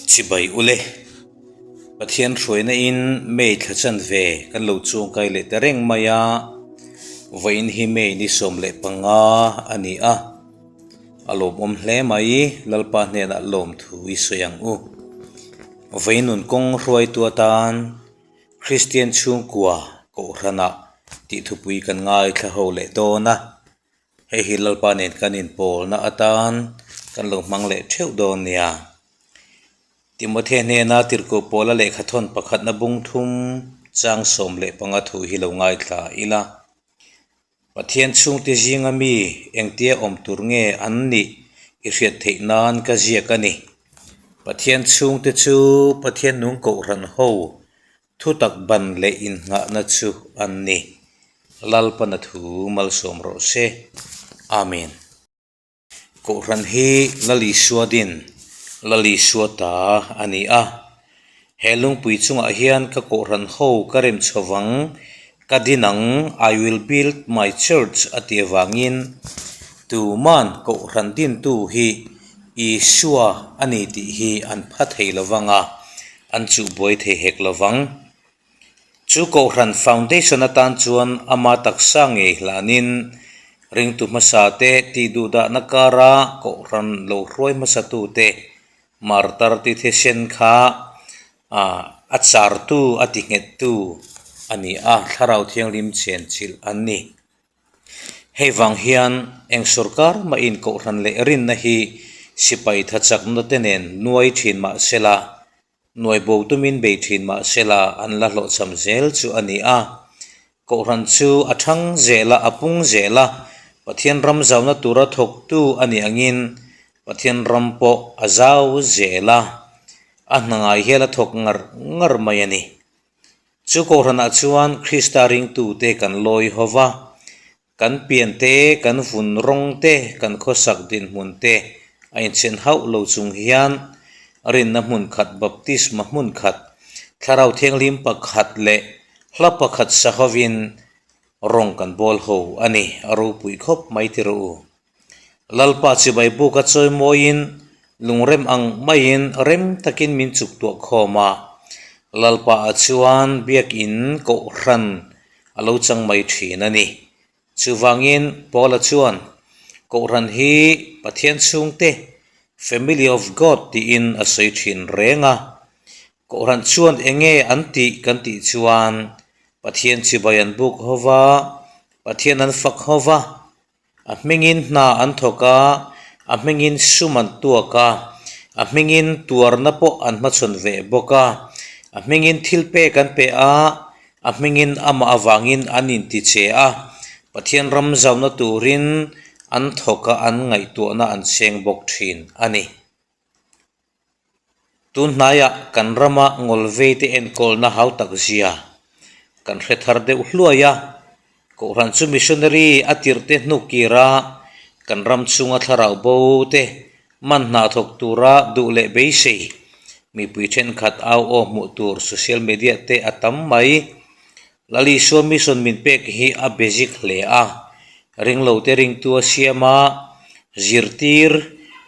Chibai ule, Pathian hruaina in May thla chanve kan lo chuangkai leh ta reng mai a, vawiin hi May ni 15 a ni a, a lawmawm hle mai, Lalpa hnenah lawmthu i sawi ang u. Vawiin nun kawng hruaitu atan Kristian chhungkua Kohhranah tih thupui kan ngaithla ho leh dawn a. Hei hi Lalpa nen kan inpawlna atan kan lo hmang leh theuh dawn nia. Timothea hnena tirhkoh pawla lehkhathawn pakhatna bung thum chang 15 thu hi lo ngaithla ila. Pathian chhungte zinga mi engtia awm tur nge an nih i hriat theih nan ka ziak a ni. Pathian chhungte chu Pathian nung kohhran ho Thutak ban leh innghahna chu an ni. Lalpana thu malsawm rawh se. Amen. Kohhran hi Lal Isua din, Lal Isua ta a ni a. He lungpui chungah hian ka kohhran ho ka rem chho vang, ka din ang, I will build my church a ti avangin tuman kohhran dintu hi Isua a ni tih hi an pha thei lo vang a. An chuh buai thei hek lo vang. Chu Kohhran Foundation atan chuan ama taksa ngei hlanin ringtu hmasa te tih duhdahna kara Kohhran lo hruai hmasatute martar ti thisen kha a chartu a ti nghettu a ni a, Thlarau Thianghlim chenchilh an ni. Hei vang hian eng sorkar mahin Kohhran leh rinna hi sipai tha chakna te nen nuai thin mah sela, nuai bo tumin bei thin mah sela an la hlawhchham zel chu a ni a. Kohhran chu a thang zel a, a pung zel a, Pathian ram zauna tura thawktu a nih angin Pathian ram pawh a zau zel a, a hna ngai hial a thawk ngar ngar mai a ni. Chu Kohhranah chuan Krista ringtute kan lawi ho va, kan pian te, kan vun rawng te, kan khawsak dinhmun te a inchen hauh lo chung hian rinna hmun khat, baptisma hmun khat, Thlarau Thianghlim pakhat leh hla pakhat sa hovin rawng kan bawl ho a ni, a ropui khawp mai ti rawh u. Lalpa chibai buk a chawi mawiin lungrem ang maiin rem takin min chuk tuah khawm a. Lalpa ah chuan biakin kohhran a lo chang mai thin a ni. Chuvangin Paula chuan kohhran hi Pathian chhungte, Family of God, tiin a sawi thin reng a. Kohhran chuan enge an tih kan tih chuan Pathian chibai an buk ho va, Pathian an fak ho va, A hmingin hna an thawk a, a hmingin sum an tuak a, a hmingin tuarna pawh an hmachhawn ve bawk a, a hmingin thil pek an pe a, a hmingin amah avangin an intiche a, Pathian ram zauna turin an thawk a, an ngaihtuahna an seng bawk thin a ni. Tun hnaiah kan rama ngawlveite enkawlna hau tak zia kan hre thar deuh hluai a, Kohhran chu missionary a tirhte hnuk kira kan ram chhunga thlarau bo te man hna thawk tura duh leh beisei mipui thenkhat au aw hmuh tur social media te a tam mai. Lal Isua mission min pek hi a basic hle a, ringlote ringtu a siam a, zirtir,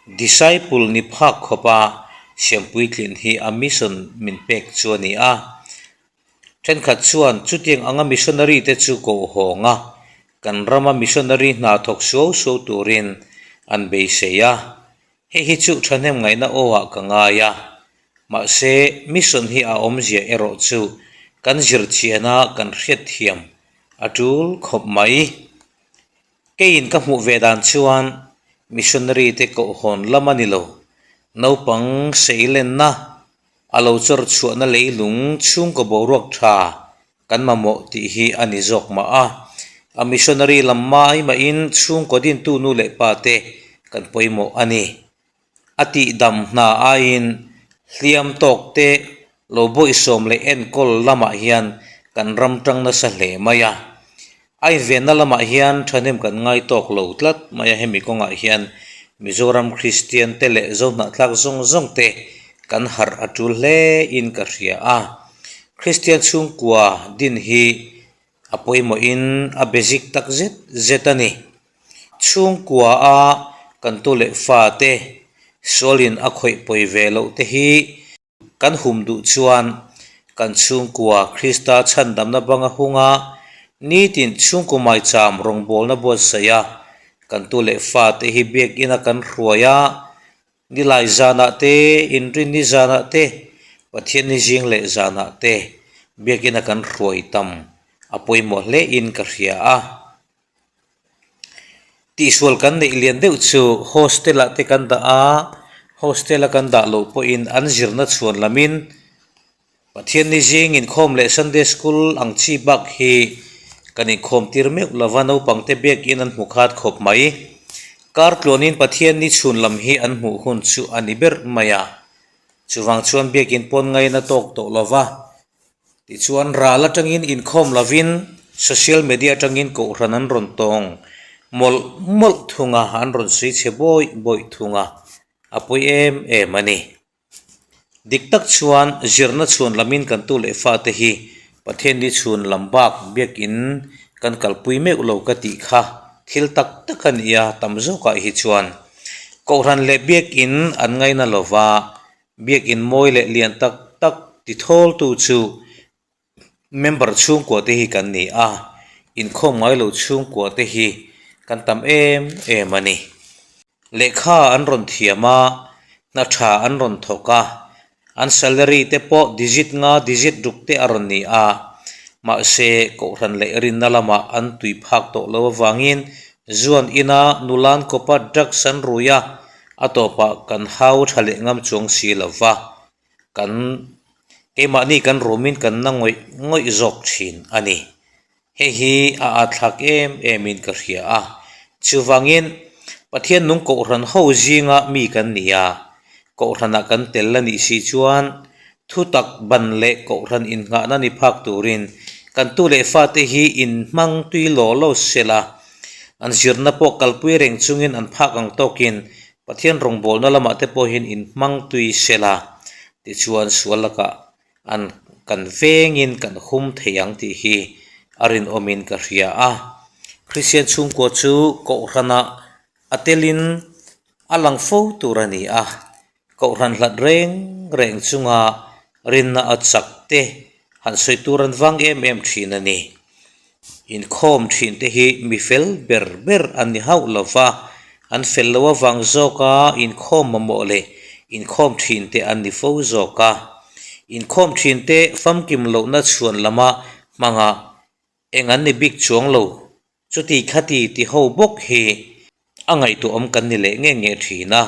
disciple, ni phak khawpa siam puitlin hi a mission min pek chu a ni a. Thenkhat chuan chutiang anga missionary te chu kohhawng a, kan rama missionary hna thawk suau suau turin an beisei a. Hei hi chu thahnem ngaihna awah ka ngai a, mahse mission hi a awmzia erawh chu kan zirchiana kan hriatthiam a tul khawp mai. Keiin ka hmuh ve dan chuan missionary te kohhawn lam a ni lo, naupang seilenna a lo chawr chhuahna leilung chhungkaw boruak tha kan mamawh tih hi a ni zawk mah a. A missionary lam mai mahin chhungkaw dintu nu leh pa te kan pawimawh a ni. A tihdam hna aiin hliam tawk te lo bawihsawm leh enkawl lamah hian kan ram tang nasa hle mai a. A invenna lamah hian thahnem kan ngai tawk lo tlat mai a, hemi kawngah hian Mizoram Kristian te leh Zohnahthlak zawng zawng te kan harh a tul hle in ka hria a. Kristian chhungkua din hi a pawimawhin a basic tak zet zet a ni. Chhungkua a kan tu leh fa te sualin a khawih pawi ve loh te hi. kan hum duh chuan kan chhungkua Krista chhandamna banga hunga nitin chhungkaw maicham rawngbawlna buatsaih a, kan tu leh fate hi biakina kan hruai a, Nilai zanah te, Inrinni zanah te, Pathianni zing leh zanah te biakina kan hruai tam a pawimawh hle in ka hria a. Tihsual kan neih lian deuh chu hostel ah te kan dah a, hostel a kan dah loh pawhin an zirna chhuan lamin Pathianni zing inkhawm leh Sunday School ang chi bak hi kan inkhawm tir meuh lova naupangte biakin an hmu khat khawp mai. Kar tluanin Pathianni chhun lam hi an hmuh hun chu a ni ber mai a. Chuvang chuan biakin pawn ngaina tawk tawh lova. Tichuan ral atangin inkhawm lovin social media atangin kohhran an rawn tawng mawlh mawlh thung a, an rawn sawi chhe bawih bawih thung a, a pawi em em a ni. Dik tak chuan zirna chhuan lamin kan tu leh fate hi Pathianni chhun lam bak biakin kan kalpui meuh lo ka tih kha thil tak tak a ni a, tam zawkah hi chuan Kohhran leh biakin an ngaina lova, biakin mawi leh lian tak tak tithawltu chu Member chhungkua te hi kan ni a, inkhawm ngai lo chhungkua te hi kan tam em em a ni. Lehkha an rawn thiam a, hna tha an rawn thawk a, an salary te pawh digit nga digit ruk te a rawn ni a, mahse kohhran leh rinna lamah an tui phak tawh lo avangin zuan ina nulan kawpa drugs an rui a, a tawpah kan hau tha leh ngam chuang si lo va. Kan keimahni kan rumin kan na ngawih ngawih zawk thin a ni. Hei hi a atthlak em emin ka hria a. Chuvangin Pathian nung kohhran ho zinga mi kan ni a, kohhranah kan tel a nih si chuan thutak ban leh kohhran innghahna ni phak turin kan tu leh fate hi inhmang tui law law sela, an zirna pawh kalpui reng chungin an phak ang tawkin Pathian rawngbawlna lamah te pawh hian inhmang tui sela tichuan sual lakah an kan vengin kan hum thei ang tih hi a rinawmin ka hria a. Kristian chhungkua chu Kohhranah a telin a lang fo tur a ni a, Kohhran hlat reng reng chunga rinna a chak te han sawi tur an vang em em thin a ni. Inkhawm thin te hi mi fel ber ber an ni hauh lo va, an fel loh avang zawka inkhawm mamawh leh inkhawm thin te an ni fo zawk a. Inkhawm thin te famkim lohna chhuan lama hmanga eng an ni bik chuang lo. Chuti khati ti ho bawk hi a ngaihtuahawm kan ni leh nge nge thin a.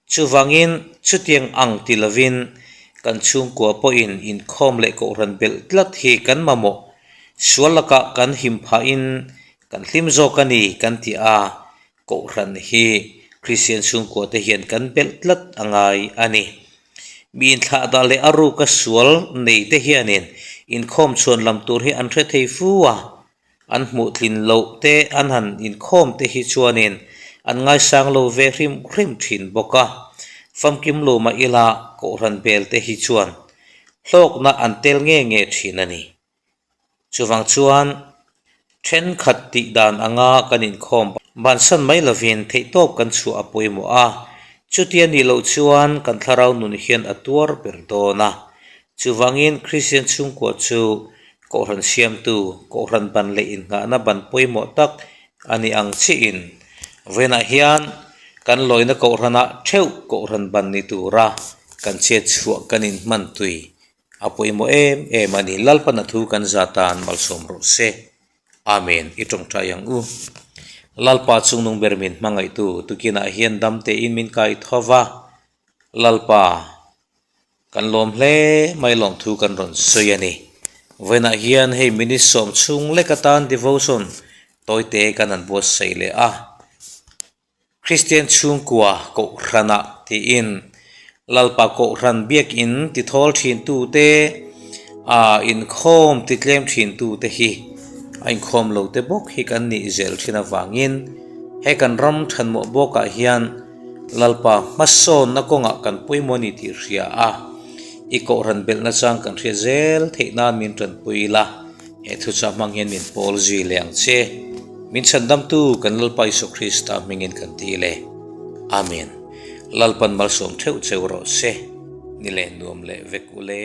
Chuvangin chutiang ang ti lovin kan chhungkua pawhin inkhawm leh kohhran belh tlat hi kan mamawh. Sual lakah kan him phahin kan hlim zawk a ni kan ti a, kohhran hi Kristian chhungkua te hian kan belh tlat a ngai a ni. Mi inthlahdah leh a ruka sual nei te hianin inkhawm chhuan lam tur hi an hre thei fu a. An hmuh tlin loh te an han inkhawm te hi chuanin an ngaisang lo ve hrim hrim thin bawk a, famkim lo mah ila kohhran bel te hi chuan hlawkna an tel nge nge thin a ni. Chuvang chuan thenkhat tih dan anga kan inkhawm bansan mai lovin theihtawp kan chhuah a pawimawh a, chutia nih loh chuan kan thlarau nun hian a tuar ber dawn a. Chuvangin Kristian chhungkua chu Kohhran siamtu, Kohhran ban leh innghahna ban pawimawh tak a ni ang chiin vawiinah hian kan lawina Kohhranah theuh Kohhran ban ni tura kan chhiat chhuah kan inhman tui a pawimawh em em a ni. Lalpana thu kan za tan malsawm rawh se. Amen. I tawngtai ang u. Lalpa chungnung ber min hmangaihtu tukinah hian dam tein min kai tho va. Lalpa. Kan lawm hle mai lawmthu kan rawn sawi a ni. Vawiinah hian hei minute sawm chhung lek atan devotion tawite kan han buatsaih leh a. Kristian chhungkua Kohhranah tiin Lalpa Kohhran biakin ti thawl thin tute ah inkhawm ti tlem thin tute hi a inkhawm lo te bawk hi kan nih zel thin avangin he kan ram thanmawh bawkah hian Lalpa hmasawnna kawngah kan pawimawh a ni tih hria a, i kohhran belhna chang kan hriat zel theih nan min tanpui ila, he thuchah hmang hian min pawl zui leh ang che. Min chhandamtu kan Lalpa Isua Krista hmingin kan ti le. Amen. Lalpan malsawm theuh cheu rawh se. Ni leh nuam leh vek ule.